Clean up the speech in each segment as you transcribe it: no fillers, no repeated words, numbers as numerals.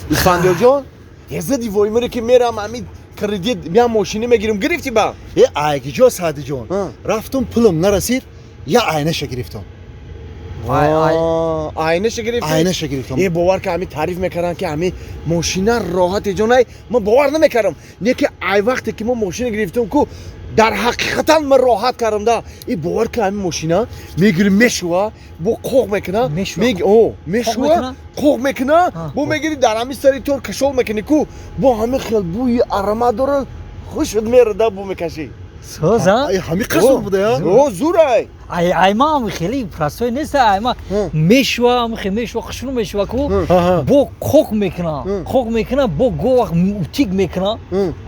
Исфандиёрҷон, зади воймире ки мерам ами кредит меам, мошина мегирам, гирифтӣ ба? Э, айгиҷо, Саъдиҷон, рафтум, пулам нарасид, я айнаша гирифтам. Айнаша гирифтӣ? Айнаша гирифтам. Э, бовар ки, ами таъриф мекарданд, ки ами мошина роҳати ҷонай, ман бовар намекардам, не ки ай вақте ки мо мошина гирифтем ку, дар ҳақиқатан ман роҳат кардам да. И бовар ки, ами мошина мегирӣ, мешува, бо қоқ мекуна, мешува, қоқ мекуна, бо мегирӣ, дар ҳами сари тор кашол мекунӣ ку, бо ҳами хел бӯи аромат дора, хушат мерада, бу мекашӣ. Соза. Ҳами қасур буда я? О, зурай. Ай, аймам хеле простой нест, айма мешува, хе мешува, хушну мешува ку, бо қоқ мекуна, қоқ мекуна, бо говах утик мекуна.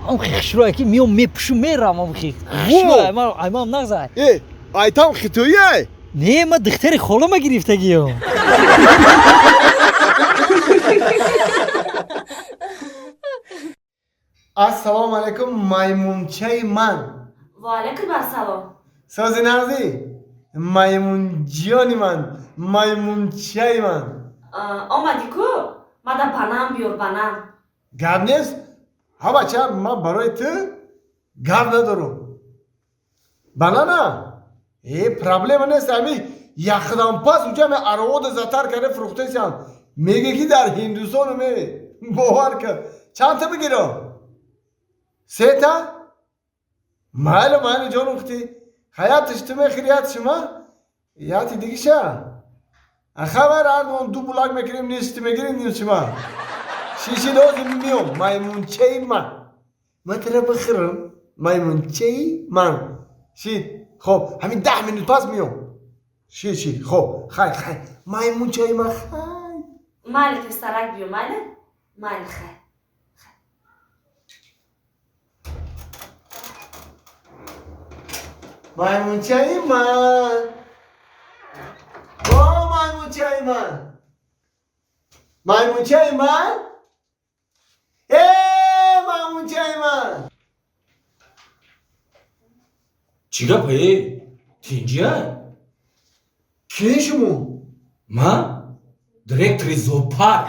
Ам хе хушрӯя ки миём, мепушу, мерам, ам хе. Хушрӯя, аймам нағзай. Э, айтам хитои ай? Не, ма духтари холама гирифтагиём. Ассалому алайкум, маймунчаи ман. Ва алайкум ассалом. Сози, нағзӣ, маймунҷони ман, маймунчаи ман. Омадӣ ку, мада банан биёр, банан. Гап нест, ҳа бача, ман барои ту гап надорам. Банана э проблема нест, ами яхдам пас уҷа ами аровода затар карда фурӯхтесиям, меге ки дар Ҳиндустону ме, бовар кар. Чандта бигирам? Сета? Майли, майли, ҷону хти, ҳаятиш ту мехӯри, ятиши ма, яти дигиша хабар, ҳардумон ду булак мекунем, нис ту мегирӣ, нис ма. Шиши дозим, миём, маймунчаи ман, ма тара бихӯрам, маймунчаи ман. Шид, хоб, ҳамин 10 минут пас миём. Шид, шид, хоб, хай, хай, маймунчаи ман, хай. Майли, тезтарак биё, майли, майли, хай. Маймунчаи ман, о маймунчаи ман, маймунчаи ман, э маймунчаи ман. Чӣ гапае, тинҷия? Кие шумо? Ман директори зоопарк.